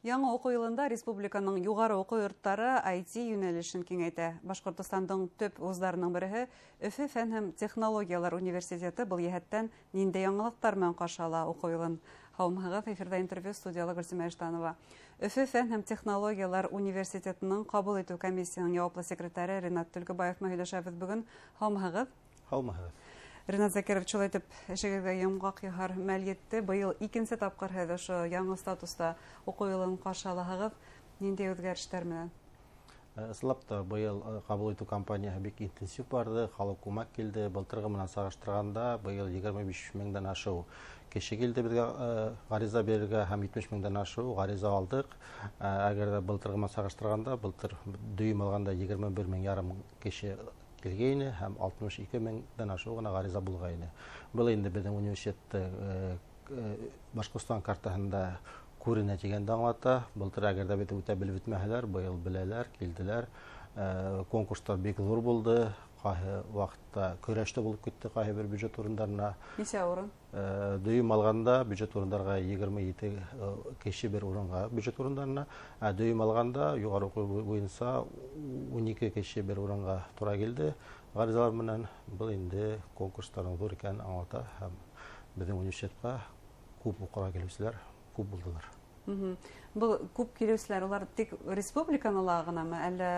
Яңы уҡыу йылында республиканың юғары уҡыу йорттары IT йүнәлешен киңәйтә. Башҡортостандың төп вуздарының береһе Өфө фән һәм технологиялар университеты был йәһәттән ниндәй яңылыҡтар менән ҡаршы ала уҡыу йылын? Һаумыһығыҙ, эфирҙа интервью, студияла Гөлсимә Иштанова. Өфө фән һәм технологиялар университетының ҡабул итеү комиссияһының яуаплы секретаре Ринат Түлкебаев менән һөйләшәбеҙ бөгөн. Һаумыһығыҙ. Һаумыһығыҙ. Ринат Закирович, шулай итеп, эшегеҙгә йомғаҡ яһар мәл етте. Быйыл икенсе тапҡыр һеҙ ошо яңы статуста уҡыу йылын ҡаршы алаһығыҙ. Ниндәй үҙгәрештәр менән? Ысынлап та, быйыл ҡабул итеү кампанияһы бик интенсив барҙы, халыҡ күмәк килде. Былтырғы менән сағыштырғанда, быйыл 25 меңдән ашыу кеше килде беҙгә ғариза бирергә һәм 70 меңдән ашыу ғариза алдыҡ. Әгәр ҙә былтырғы менән сағыштырғанда, былтыр дөйөм алғанда 21 мең ярым кеше килгәйне һәм 62 меңдән ашыу ғына ғариза булғайны. Был инде беҙҙең университетты Башҡортостан картаһында күренә тигәнде аңлата. Былтыр әгәр ҙә беҙҙе үтә белеп бөтмәһәләр, быйыл беләләр, килделәр. Конкурстар бик ҙур булды. Ҡайһы ваҡытта көрәш тә булып китте ҡайһы бер бюджет урындарына. Нисә урын? Дөйөм алғанда бюджет урындарға 27 кеше бер урынға бюджет урындарына, ә дөйөм алғанда юғары уҡыу буйынса 12 кеше бер урынға тура килде. Ғаризалар менән был инде конкурстарҙың ҙур икәнен аңлата һәм беҙҙең университетҡа күп уҡырға килеүселәр күп булдылар. Был күп килеүселәр улар тик республиканы ла ғынамы, әллә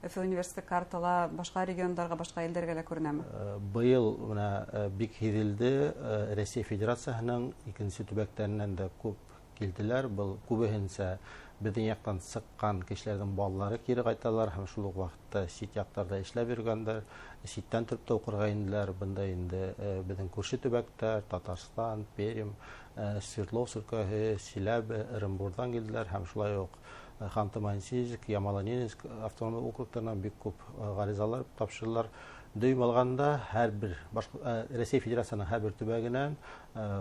Өфө университеты картала башҡа региондарға, башҡа илдәргә лә күренәме? Быйыл бына бик һиҙелде, Рәсәй Федерацияһының икенсе төбәктәренән дә күп килделәр. Был күбеһенсә беҙҙең яҡтан сыҡҡан кешеләрҙең балалары кире ҡайталар һәм шул уҡ ваҡытта сит яҡтарҙа эшләп йөрөгәндәр, ситтән тороп та уҡырға инделәр. Бында инде беҙҙең күрше төбәктәр, Татарстан, Пермь, Свердловск өлкәһе, Силәбе, Ырымбурҙан килделәр һәм шулай уҡ Ханты-Мансийск, Ямало-Ненецк автоном округтарынан бик күп ғаризалар тапшырҙылар. Дөйөм алғанда һәр бер Рәсәй Федерацияһының һәр бер төбәгенән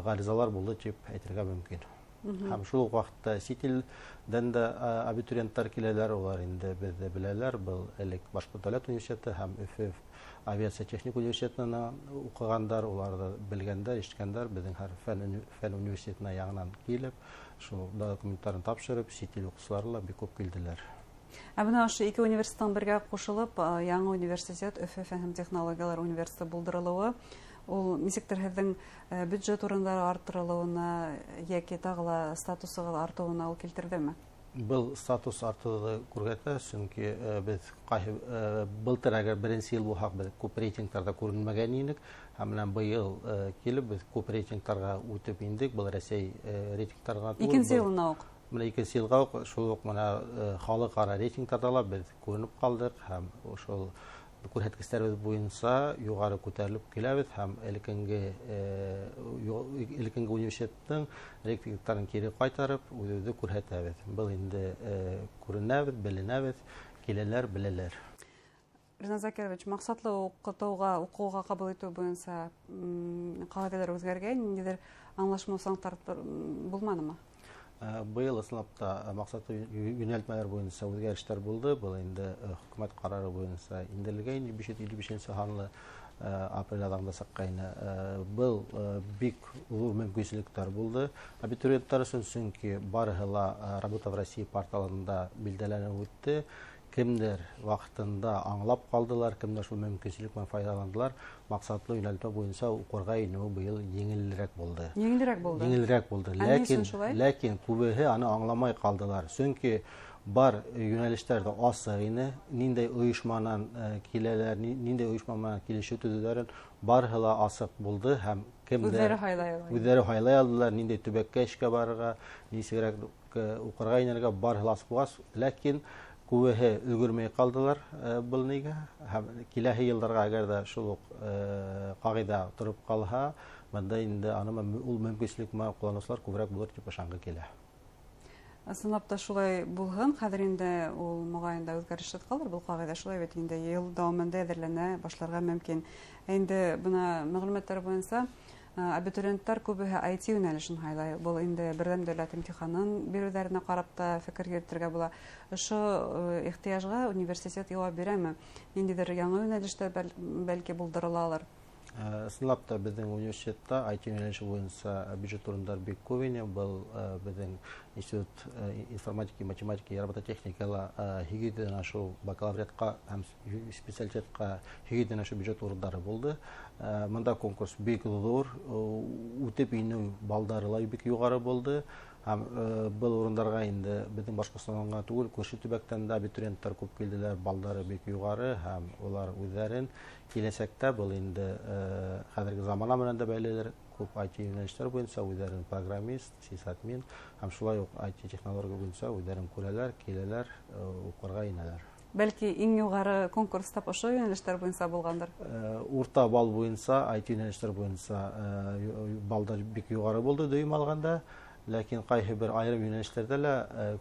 ғаризалар булды тип әйтергә мөмкин. Һәм шул уҡ ваҡытта сит илдән дә абитуриенттар киләләр, улар инде беҙҙе беләләр. Был элек Башҡорт дәүләт университеты һәм Өфө авиация техник университетына уҡығандар, уларҙы белгәндәр, ишеткәндәр, беҙҙең һәр фән университетына яңынан килеп, шул документтарын тапшырып, сит ил уҡыусылары ла бик күп килделәр. Ә бына ошо ике университеттың бергә ҡушылып, яңы университет Өфө фән һәм технологиялар университеты булдырылыуы, ул нисектер һеҙҙең бюджет урындары арттырылыуына йәки тағы ла статусығыҙ артыуына ул килтерҙеме? Был статус артыуҙы күрһәтә, сөнки беҙ ҡайһы былтыр әгәр беренсе йыл булһаҡ, беҙ күп рейтингтарҙа күренмәгән инек, һәм менән быйыл килеп беҙ күп рейтингтарға үтеп индек. Был Рәсәй рейтингтарға түгел, Икенсе был йылына уҡ. Бына икенсе йылға уҡ шул уҡ бына халыҡ-ара рейтингтарҙа ла беҙ күренеп ҡалдыҡ һәм ошол күрһәткестәребеҙ буйынса юғары күтәрелеп киләбеҙ һәм элеккенге университеттың рейтингтарын кире ҡайтарып үҙебеҙҙе күрһәтәбеҙ. Был инде күренәбеҙ, беленәбеҙ, киләләр, беләләр. Ринат Закирович, маҡсатлы уҡытыуға, уҡыуға ҡабул итеү буйынса ҡағиҙәләр үҙгәргән, ниндәйҙер аңлашмаусанлыҡтар булманымы? Быйыл ысынлап та маҡсатлы йүнәлтмәләр буйынса үҙгәрештәр булды. Был инде хөкүмәт ҡарары буйынса индерелгән 555-нсе һанлы апрель аҙағында сыҡҡайны. Был бик ҙур мөмкинселектәр булды абитуриенттар өсөн, сөнки барыһы ла Работа в России порталында билдәләнеп үтте. Кемдер ваҡытында аңлап ҡалдылар, кемдер шул мөмкинселек менән файҙаландылар. Маҡсатлы йүнәлтмә буйынса уҡырға инеүе быйыл еңелерәк булды. Еңелерәк булды. Еңелерәк булды. Ә ни өсөн шулай? Ләкин күбеһе аны аңламай ҡалдылар. Сөнки бар йүнәлештәр ҙә асыҡ ине. Ниндәй ойошманан киләләр, ниндәй ойошма менән килешеү төҙөүҙәрен барыһы ла асыҡ булды һәм кемдер Үҙҙәре һайлай алалар. Үҙҙәре һайлай алдылар, ниндәй төбәккә эшкә барырға, нисегерәк уҡырға инергә барыһы ла асыҡ булғас, ләкин күбеһе өлгөрмәй ҡалдылар был нигә. Һәм киләһе йылдарға әгәр ҙә шул уҡ ҡағиҙә тороп ҡалһа, бында инде аны ул мөмкинселек менән ҡулланыусылар күберәк булыр тип ышанғы килә. Ысынлап та шулай булһын. Хәҙер инде ул моғайын да үҙгәрешһеҙ ҡалыр был ҡағиҙә, шулай бит инде йыл дауамында әҙерләнә башларға мөмкин. Ә инде бына мәғлүмәттәр буйынса абитуриенттар күбеһе ай ти йүнәлешен һайлай. Был инде берҙәм дәүләт имтиханын биреүҙәренә ҡарап та фекер йөрөтөргә була. Ошо ихтыяжға университет яуап бирәме? Ниндәйҙер яңы йүнәлештәр бәлки булдырылалыр? Ысынлап та, беҙҙең университетта IT йүнәлеше буйынса бюджет урындар бик күп ине. Был беҙҙең институт информатики, математики, робототехникала 800-дән ашыу бакалавриатҡа һәм специалитетҡа 800-дән ашыу бюджет урындары булды. Бында конкурс бик ҙур, үтеп инеү балдары ла бик юғары булды. Һәм был урындарға инде беҙҙең Башҡортостандан ғына түгел, күрше төбәктән дә абитуриенттар күп килделәр, балдары бик юғары, һәм улар үҙҙәрен киләсәктә, был инде хәҙерге замана менән дә бәйлелер, күп IT йүнәлештәр буйынса үҙҙәрен программист, сисадмин һәм шулай уҡ IT технология буйынса үҙҙәрен күрәләр, киләләр, уҡырға инәләр. Бәлки иң юғары конкурс тап ошо йүнәлештәр буйынса булғандыр? Урта балл буйынса, IT йүнәлештәр буйынса балдар бик юғары булды дөйөм алғанда. Ләкин ҡайһы бер айырым йүнәлештәрҙә лә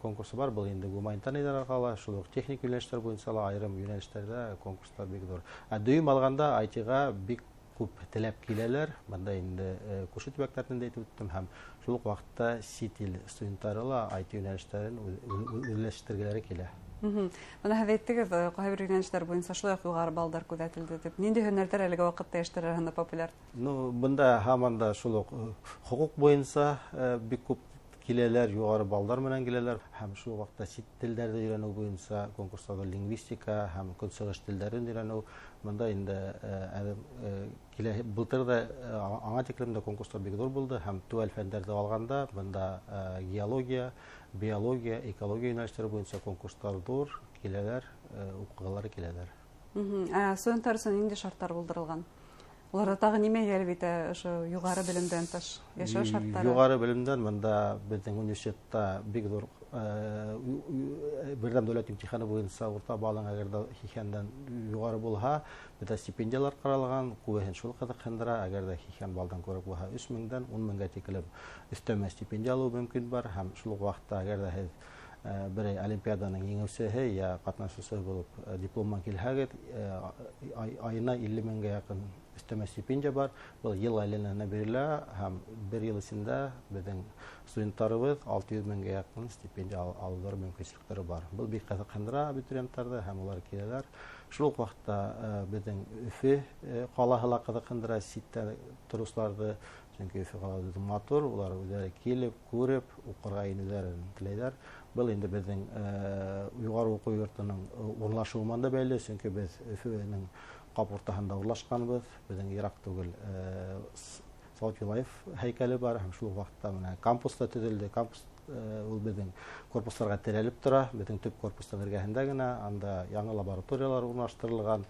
конкурсы бар, был инде гуманитарныйҙарға ла, шул уҡ техник йүнәлештәр буйынса ла айырым йүнәлештәрҙә конкурстар бик ҙур. Ә дөйөм алғанда IT-ға бик күп теләп киләләр. Бында инде күрше төбәктәрҙән дә әйтеп үттем, һәм шул уҡ ваҡытта сит ил студенттары ла IT йүнәлештәрен үҙләштергеләре килә. Бына һеҙ әйттегеҙ, ҡайһы бер йүнәлештәр буйынса шулай уҡ юғары балдар күҙәтелде тип. Ниндәй һөнәрҙәр әлеге ваҡытта йәштәр араһында популяр? Ну, бында һаман да шул уҡ хоҡуҡ буйынса бик күп киләләр, юғары балдар менән киләләр. Һәм шул уҡ ваҡытта сит телдәрҙе өйрәнеү буйынса конкурстарҙа лингвистика һәм көнсығыш телдәрен өйрәнеү. Бында инде килә, былтыр да аңа тиклем дә конкурстар бик ҙур булды, һәм теүәл фәндәрҙе алғанда бында геология, биология, экология йүнәлештәре буйынса конкурстар ҙур, киләләр, уҡығылары киләләр. Ә студенттар өсөн ниндәй шарттар булдырылған? Уларҙы тағы нимә йәлеп итә ошо юғары белемдән тыш йәшәү шарттары? Юғары белемдән бында беҙҙең университетта бик ҙур берҙәм дәүләт имтиханы буйынса урта балың әгәр ҙә һикһәндән юғары булһа, беҙҙә стипендиялар ҡаралған, күбеһен шул ҡыҙыҡһындыра. Әгәр ҙә һикһән балдан күберәк булһа, өс меңдән ун меңгә тиклем өҫтәмә стипендия алыу мөмкин бар. Һәм шул уҡ ваҡытта әгәр ҙә һеҙ берәй олимпиаданың еңеүсеһе йә ҡатнашыусы булып диплом менән килһәгеҙ, айына илле меңгә яҡын өҫтәмә стипендия бар. Был йыл әйләнәһенә бирелә, һәм бер йыл эсендә беҙҙең студенттарыбыҙ алты йөҙ меңгә яҡын стипендия алыуҙары мөмкинселектәре бар. Был бик ҡыҙыҡһындыра абитуриенттарҙы, һәм улар киләләр. Шул уҡ ваҡытта беҙҙең Өфө ҡалаһы ла ҡыҙыҡһындыра ситтә тороусыларҙы, сөнки Өфө ҡалаһы беҙҙең матур, улар үҙҙәре килеп, күреп, уҡырға инеүҙәрен теләйҙәр. Был инде беҙҙең юғары уҡыу йортоноң урынлашыуы менән дә бәйле, сөнки беҙ Өфөнөң ҡап уртаһында урынлашҡанбыҙ, беҙҙең йыраҡ түгел Салауат Юлаев һәйкәле бар, һәм шул уҡ ваҡытта бына кампус та төҙөлдө. Кампус ул беҙҙең корпустарға терәлеп тора, беҙҙең төп корпустың эргәһендә генә, анда яңы лабораториялар урынлаштырылған.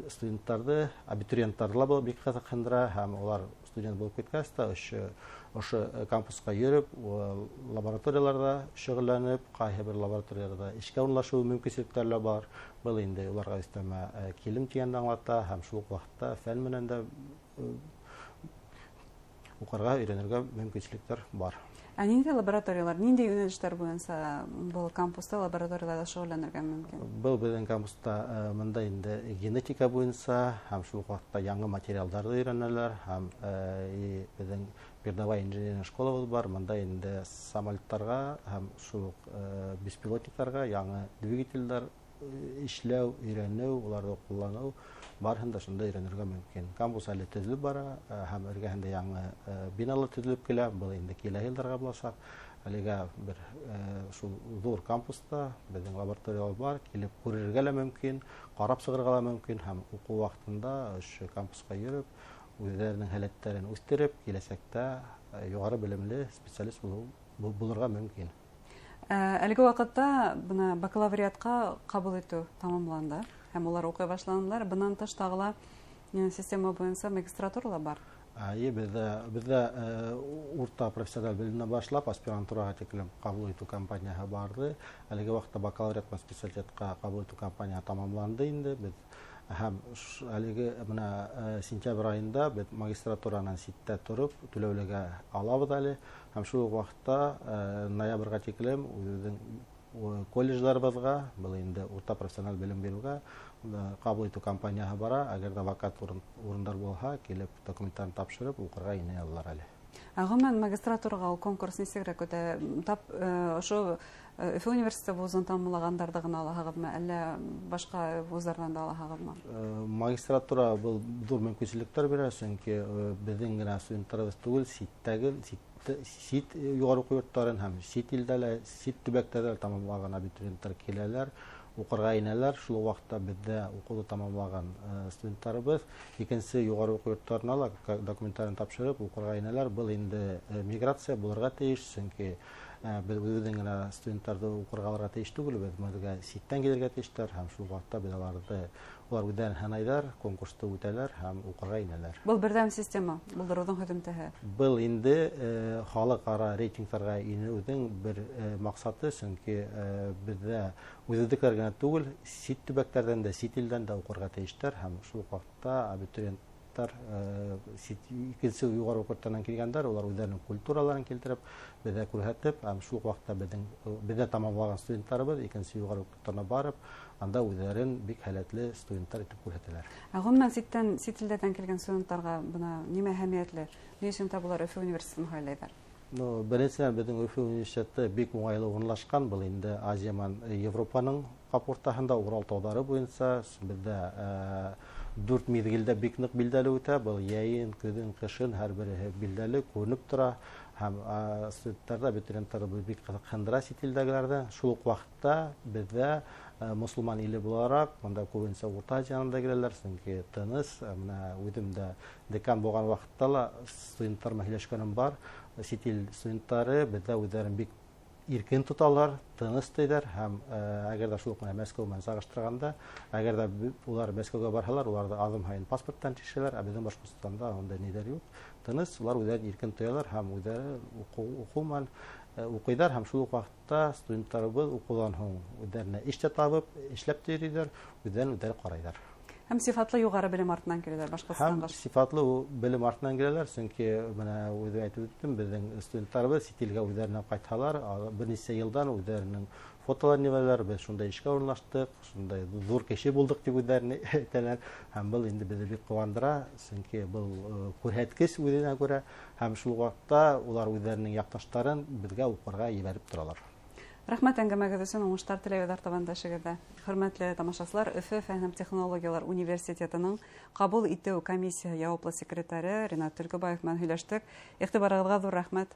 Студенттарҙы, абитуриенттарҙы ла был бик ҡыҙыҡһындыра, һәм улар студент булып киткәс тә ошо кампусҡа йөрөп, лабораторияларҙа шөғөлләнеп, ҡайһы бер лабораторияларҙа эшкә урынлашыу мөмкинселектәре лә бар. Был инде уларға өҫтәмә килем тигәнде аңлата, һәм шул уҡ ваҡытта фән менән дә уҡырға, өйрәнергә мөмкинселектәр бар. Ә ниндәй лабораториялар, ниндәй йүнәлештәр буйынса был кампуста лабораторияларҙа шөғөлләнергә мөмкин? Был беҙҙең кампуста бында инде генетика буйынса һәм шул уҡ ваҡытта яңы материалдарҙы өйрәнәләр, һәм беҙҙең передовая инженерная школабыҙ бар, бында инде самолеттарға һәм шул уҡ беспилотниктарға яңы двигателдәр эшләү, өйрәнеү, уларҙы ҡулланыу барыһын да шунда өйрәнергә мөмкин. Кампус әле төҙөлөп бара, һәм эргәһендә яңы биналар төҙөлөп килә, был инде киләһе йылдарға буласаҡ. Әлегә бер шул ҙур кампуста беҙҙең лабораториялар бар, килеп күрергә лә мөмкин, ҡарап сығырға ла мөмкин, һәм уҡыу ваҡытында ошо кампусҡа йөрөп, үҙҙәренең һәләттәрен үҫтереп, киләсәктә юғары белемле специалист булырға мөмкин. Әлеге ваҡытта бына бакалавриатҡа ҡабул итеү тамамланды һәм улар уҡый башланылар. Бынан тыш тағы ла система буйынса магистратура ла бар. Эйе, беҙҙә урта профессиональ белемдән башлап аспирантураға тиклем ҡабул итеү кампанияһы барҙы. Әлеге ваҡытта бакалавриат менән специалитетҡа ҡабул итеү кампанияһы тамамланды инде. Беҙ һәм әлеге бына сентябрь айында беҙ магистратуранан ситтә тороп түләүлегә алабыҙ әле. Һәм шул уҡ ваҡытта ноябргә тиклем үҙебеҙҙең колледждарыбыҙға, был инде урта профессиональ белем биреүгә ҡабул итеү кампанияһы бара. Әгәр ҙә вакант урындар булһа, килеп документтарын тапшырып уҡырға инә алалар әле. Ә ғөмүмән, магистратураға ул конкурс нисегерәк үтә? Тап ошо Өфө университеты вузын тамамлағандарҙы ғына алаһығыҙмы, әллә башҡа вуздарҙан да алаһығыҙмы? Магистратура был ҙур мөмкинселектәр бирә, сөнки беҙҙең генә студенттарыбыҙ түгел, ситтәге сит юғары уҡыу йорттарын һәм сит илдә лә, сит төбәктәрҙә лә тамамлаған абитуриенттар киләләр, уҡырға инәләр. Шул уҡ ваҡытта беҙҙә уҡыуҙы тамамлаған студенттарыбыҙ икенсе юғары уҡыу йорттарына ла документтарын тапшырып уҡырға инәләр. Был инде миграция булырға тейеш, сөнки беҙ үҙебеҙҙең генә студенттарҙы уҡырға алырға тейеш түгел, беҙ беҙгә ситтән килергә тейештәр һәм шул ваҡытта беҙ аларҙы, улар үҙҙәрен һынайҙар, конкурсты үтәләр һәм уҡырға инәләр. Был берҙәм система булдырыуҙың һөҙөмтәһе. Был инде халыҡ-ара рейтингтарға инеүҙең бер маҡсаты, сөнки беҙҙә үҙебеҙҙекеләр генә түгел, сит төбәктәрҙән дә, сит илдән дә уҡырға тейештәр һәм шул уҡ ваҡытта абитуриенттар икенсе юғары уҡыу йорттарынан килгәндәр, улар үҙҙәренең культураларын килтереп, беҙҙә күрһәтеп, һәм шул уҡ ваҡытта беҙҙә тамамлаған студенттарыбыҙ икенсе юғары уҡыу йорттарына барып, анда үҙҙәрен бик һәләтле студенттар итеп күрһәтәләр. Ә ғөмүмән, сит илдәрҙән килгән студенттарға бына нимә әһәмиәтле? Ни өсөн тап улар Өфө университетын һайлайҙар? Беренсенән, беҙҙең Өфө университеты бик уңайлы урынлашҡан. Был инде Азия менән Европаның ҡап уртаһында, Урал тауҙары буйынса беҙҙә дүрт миҙгелдә бик ныҡ билдәле үтә. Был йәйен, көҙөн, ҡышын һәр береһе билдәле күренеп тора. Һәм студенттарҙа, абитуриенттарҙа был бик ҡыҙыҡһындыра сит илдәгеләрҙе. Шул уҡ ваҡытта беҙҙә мосолман иле булараҡ, бында күбенсә Урта Азиянан да киләләр, сөнки тыныс. Бына үҙем дә декан булған ваҡытта ла студенттар менән һөйләшкәнем бар. Сит ил студенттары беҙҙә үҙҙәрен бик иркен тоталар, тыныс тейҙәр. Һәм әгәр ҙә шул уҡ менән Мәскәү менән сағыштырғанда, әгәр ҙә улар Мәскәүгә барһалар, уларҙы аҙым һайын паспорттан тикшерәләр, ә беҙҙең Башҡортостанда ундай ниҙәр юҡ. Тыныс, улар үҙҙәрен иркен тоялар һәм үҙҙәре уҡыу менән уҡыйҙар. Һәм шул уҡ ваҡытта студенттарыбыҙ уҡыуҙан һуң үҙҙәренә эш тә табып, эшләп тә йөрөйҙәр, үҙҙәрен үҙҙәре ҡарайҙар. Һәм сифатлы юғары белем артынан киләләр Башҡортостанға. Һәм сифатлы белем артынан киләләр, сөнки бына үҙем әйтеп үттем, беҙҙең студенттарыбыҙ сит илгә үҙҙәренә ҡайтһалар, бер нисә йылдан үҙҙәренең фотоларын ебәрәләр, беҙ шундай эшкә урынлаштыҡ, шундай ҙур кеше булдыҡ тип үҙҙәрен әйтәләр. Һәм был инде беҙҙе бик ҡыуандыра, сөнки был күрһәткес үҙенә күрә, һәм шул ваҡытта улар үҙҙәренең яҡташтарын беҙгә уҡырға ебәреп торалар. Рәхмәт әңгәмәгеҙ өсөн, уңыштар теләйбеҙ артабан да эшегеҙҙә. Хөрмәтле тамашасылар, Өфө фән һәм технологиялар университетының ҡабул итеү комиссияһы яуаплы секретаре Ринат Төлкөбаев менән һөйләштек. Иғтибарығыҙға ҙур рәхмәт.